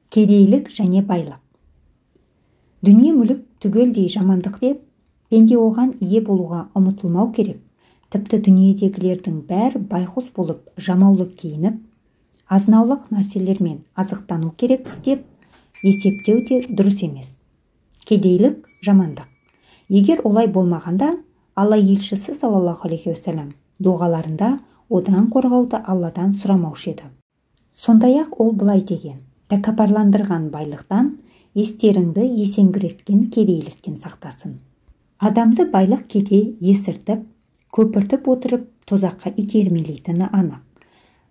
Кедейлік және байлық. Дүние-мүлік түгелдей жамандық деп, пенде оған ие болуға ұмытылмау керек. Тіпті дүниедегілердің бәрі байқұс болып, жамаулы киініп, азынаулақ нәрселермен азықтану керек деп есептеу де дұрыс емес. Кедейлік жамандық. Егер олай болмағанда, Алла елшісі саллаллаху алейхи уассалам дұғаларында одан қорғауды Алладан сұрамаушы еді. Сондай-ақ ол былай деген: тәкаппарландырған байлықтан, естеріңді есеңгіреткен кедейліктен сақтасын. Адамды байлық кейде есіртіп, көпіртіп отырып, тозаққа итермелейтіні анық.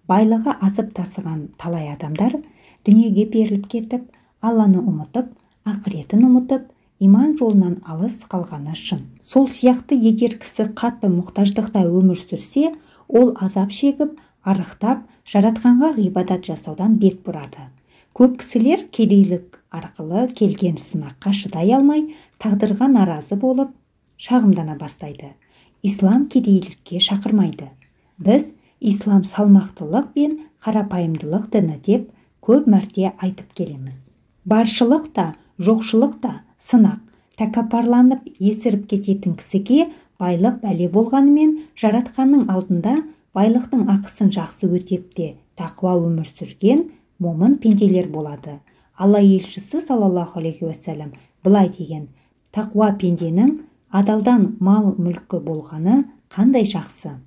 Байлығы асып тасыған талай адамдар дүниеге беріліп кетіп, Алланы ұмытып, ақыретін ұмытып, иман жолынан алыс қалғаны шын. Сол сияқты егер кісі қатты мұқтаждықта өмір сүрсе, ол азап шегіп, арықтап, жаратқанға ғибадат жасаудан бет бұрады. Көп кісілер кедейлік арқылы келген сынаққа шыдай алмай, тағдырға наразы болып, шағымдана бастайды. Ислам кедейлікке шақырмайды. Біз ислам салмақтылық пен қарапайымдылық діні деп көп мәрте айтып келеміз. Баршылық та, жоқшылық та сынақ. Тәкаппарланып есіріп кететін кісіге байлық бәле болғанымен, жаратқанның алдында байлықтың ақысын жақсы өтеп те тақуа өмір сүрген момын пенделер болады. Алла елшісі саллаллаху алейхи уассалам былай деген: тақуа пенденің адалдан мал-мүлкі болғаны қандай жақсы.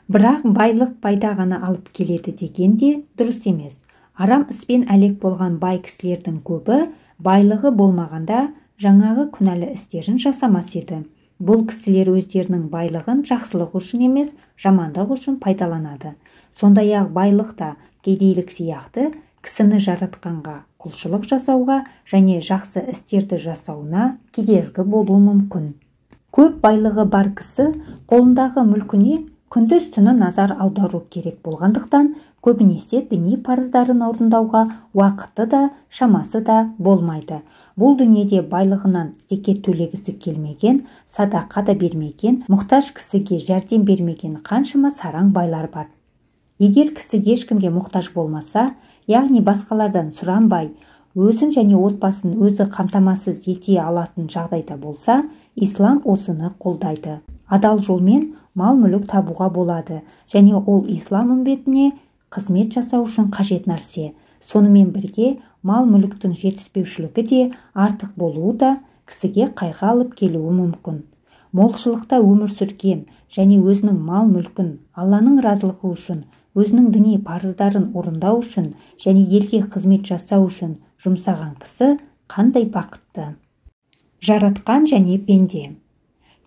Бірақ байлық пайда ғана алып келеді деген де дұрыс емес. Арам іспен әлек болған бай кісілердің көбі байлығы болмағанда жаңағы күнәлі істерін жасамас еді. Бұл кісілер өздерінің байлығын жақсылық үшін емес, жамандық үшін пайдаланады. Сондай-ақ байлық та кедейлік сияқты кісіні жаратқанға құлшылық жасауға және жақсы істерді жасауына кедергі болуы мүмкін. Көп байлығы бар кісі қолындағы мүлкіне күндіз түні назар аудару керек болғандықтан, көбінесе діни парыздарын орындауға уақыты да, шамасы да болмайды. Бұл дүниеде байлығынан зекет төлегісі келмеген, садақа да бермеген, мұқтаж кісіге жәрдем бермеген қаншама сараң байлар бар. Егер кісі ешкімге мұқтаж болмаса, яғни басқалардан сұранбай, өзін және отбасын өзі қамтамасыз ете алатын жағдайда болса, ислам осыны қолдайды. Адал жолмен мал-мүлік табуға болады және ол ислам үмбетіне қызмет жасау үшін қажет нәрсе. Сонымен бірге мал-мүліктің жетіспеушілігі де, артық болуы да кісіге қайғы алып келуі мүмкін. Молшылықта өмір сүрген және өзінің мал-мүлкін Алланың разылығы үшін, өзінің діни парыздарын орындау үшін және елге қызмет жасау үшін жұмсаған кісі қандай бақытты. Жаратқан және пенде.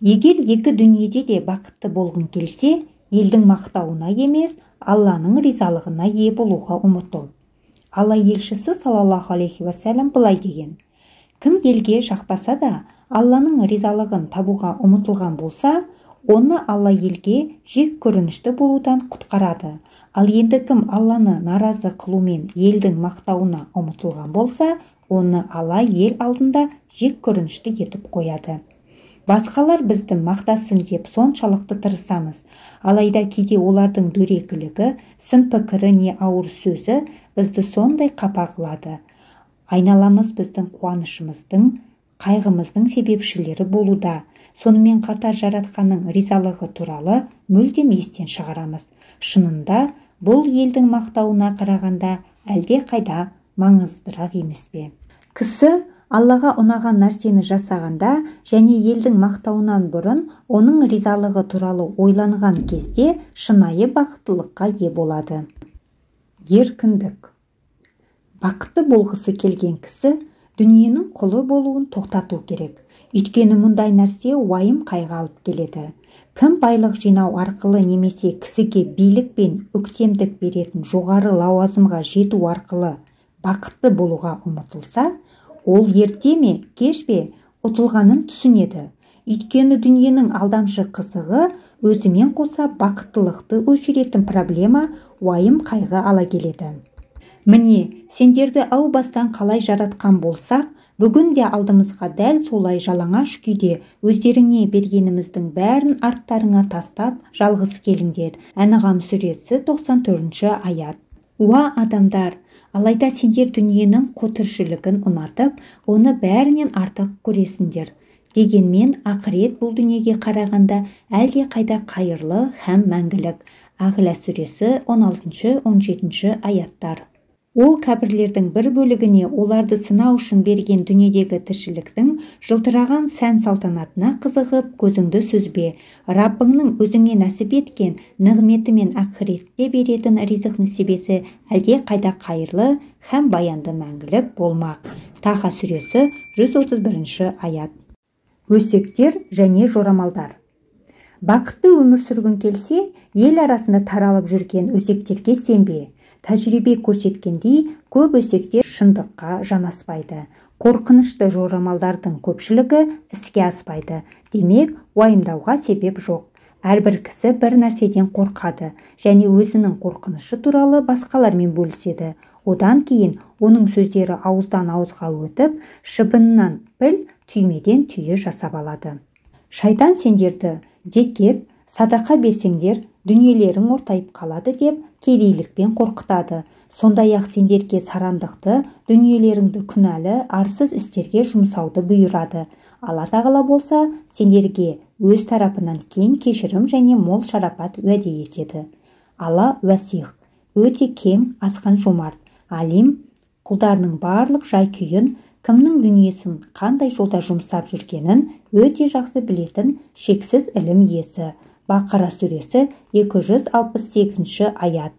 Егер екі дүниеде де бақытты болғың келсе, елдің мақтауына емес, Алланың ризалығына ие болуға ұмтыл. Алла елшісі саллаллаху алейхи уассалам былай деген: кім елге жақпаса да, Алланың ризалығын табуға ұмтылған болса, оны Алла елге жек көрінішті болудан құтқарады. Ал енді кім Алланы наразы қылумен елдің мақтауына ұмтылған болса, оны Алла ел алдында жек көрінішті етіп қояды. Басқалар бізді мақтасын деп соншалықты тырысамыз. Алайда кейде олардың дөрекілігі, сын пікірі не ауыр сөзі бізді сондай қапа қылады. Айналамыз біздің қуанышымыздың, қайғымыздың себепшілері болуда. Сонымен қатар жаратқанның ризалығы туралы мүлдем естен шығарамыз. Шынында, бұл елдің мақтауына қарағанда әлде қайда маңыздырақ емес пе? Кісі Аллаға ұнаған нәрсені жасағанда және елдің мақтауынан бұрын оның ризалығы туралы ойланған кезде шынайы бақыттылыққа ие болады. Еркіндік. Бақытты болғысы келген кісі дүниенің құлы болуын тоқтату керек. Өйткені мұндай нәрсе уайым қайғы алып келеді. Кім байлық жинау арқылы немесе кісіге билік пен өктемдік беретін жоғары лауазымға жету арқылы бақытты болуға ұмтылса, ол ерте ме, кеш пе ұтылғанын түсінеді. Өйткені дүниенің алдамшы қызығы өзімен қоса бақыттылықты өшіретін проблема уайым қайғы ала келеді. Міне, сендерді әу бастан қалай жаратқан болсақ, бүгін де алдымызға дәл солай жалаңаш күйде өздеріңе бергеніміздің бәрін арттарыңа тастап жалғыз келіңдер. Әнғам сүресі 94-аят. Уа адамдар, Алайда сендер дүниенің қу тіршілігін ұнатып, оны бәрінен артық көресіңдер. Дегенмен ақырет бұл дүниеге қарағанда әлде қайда қайырлы һәм мәңгілік. Ағла сүресі 16-17 аяттар. Ол кәпірлердің бір бөлігіне оларды сынау үшін берген дүниедегі тіршіліктің жылтыраған сән салтанатына қызығып көзіңді сүзбе. Раббыңның өзіңе нәсіп еткен нығметі мен ақыретте беретін ризық несібесі әлде қайда қайырлы һәм баянды мәңгілік болмақ. Таха сүресі 131 аят. Өсектер және жорамалдар. Бақытты өмір сүргің келсе, ел арасында таралып жүрген өсектерге сенбе. Тәжірибе көрсеткендей, көп өсектер шындыққа жанаспайды. Қорқынышты жорамалдардың көпшілігі іске аспайды. Демек, уайымдауға себеп жоқ. Әрбір кісі бір нәрседен қорқады және өзінің қорқынышы туралы басқалармен бөліседі. Одан кейін оның сөздері ауыздан ауызға өтіп, шыбыннан піл, түймеден түйе жасап алады. Шайтан сендерді зекет, садақа берсеңдер, дүниелерің ортайып қалады деп кедейлікпен қорқытады. Сондай-ақ сендерге сарандықты, дүниелеріңді күнәлі, арсыз істерге жұмсауды бұйырады. Алла тағала болса, сендерге өз тарапынан кең кешірім және мол шарапат уәде етеді. Алла уәсих, өте кең, асқан жомарт, алим, құлдарының барлық жай-күйін, кімнің дүниесін қандай жолда жұмсап жүргенін өте жақсы білетін шексіз ілім иесі. Бақара сүресі 268 аят.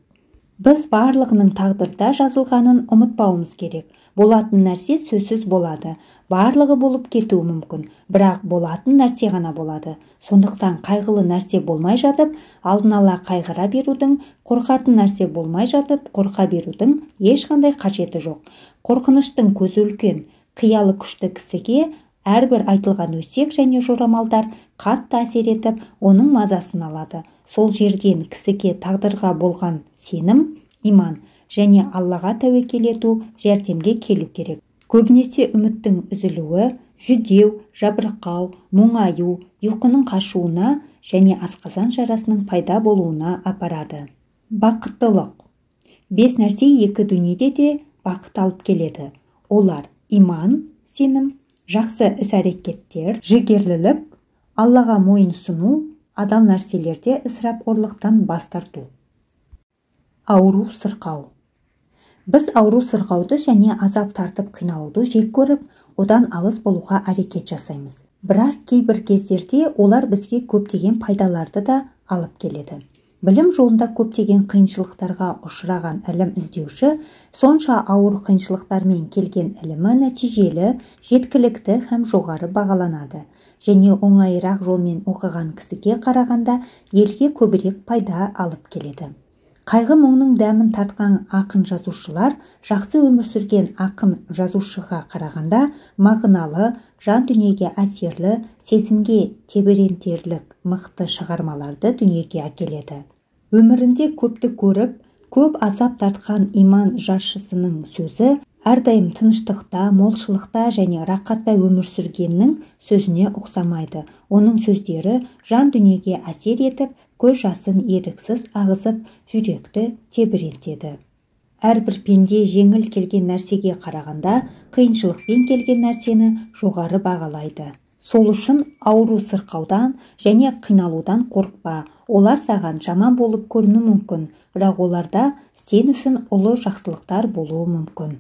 Біз барлығының тағдырда жазылғанын ұмытпауымыз керек. Болатын нәрсе сөзсіз болады. Барлығы болып кетуі мүмкін, бірақ болатын нәрсе ғана болады. Сондықтан қайғылы нәрсе болмай жатып, алдын ала қайғыра берудің, қорқатын нәрсе болмай жатып, қорқа берудің ешқандай қажеті жоқ. Қорқыныштың көзі үлкен, қиялы күшті кісіге әрбір айтылған өсек және жорамалдар қатты әсер етіп, оның мазасын алады. Сол жерден кісіге тағдырға болған сенім, иман және Аллаға тәуекел ету жәрдемге келу керек. Көбінесе үміттің үзілуі, жүдеу, жабырқау, мұңаю, ұйқының қашуына және асқазан жарасының пайда болуына апарады. Бақыттылық. 5 нәрсе екі дүниеде де бақыт алып келеді. Олар иман, сенім, жақсы іс-әрекеттер, жігерлілік, Аллаға мойын ұсыну, адал нәрселерде ысырапқорлықтан бас тарту. Ауру сырқау. Біз ауру сырқауды және азап тартып қиналуды жек көріп, одан алыс болуға әрекет жасаймыз. Бірақ кейбір кездерде олар бізге көптеген пайдаларды да алып келеді. Білім жолында көптеген қиыншылықтарға ұшыраған ілім іздеуші, сонша ауыр қиыншылықтармен келген ілімі нәтижелі, жеткілікті һәм жоғары бағаланады. Және оңайырақ жолмен оқыған кісіге қарағанда елге көбірек пайда алып келеді. Қайғы мұңның дәмін тартқан ақын жазушылар жақсы өмір сүрген ақын жазушыға қарағанда мағыналы, жан дүниеге әсерлі, сезімге тебірентерлік мықты шығармаларды дүниеге әкеледі. Өмірінде көпті көріп, көп азап тартқан иман жаршысының сөзі әрдайым тыныштықта, молшылықта және рақатта өмір сүргеннің сөзіне ұқсамайды. Оның сөздері жан дүниеге әсер етіп, көз жасын еріксіз ағызып, жүректі тебірентеді. Әрбір пенде жеңіл келген нәрсеге қарағанда, қиыншылықпен келген нәрсені жоғары бағалайды. Сол үшін ауру сырқаудан және қиналудан қорықпа. Олар саған жаман болып көрінуі мүмкін, бірақ оларда сен үшін ұлы жақсылықтар болуы мүмкін.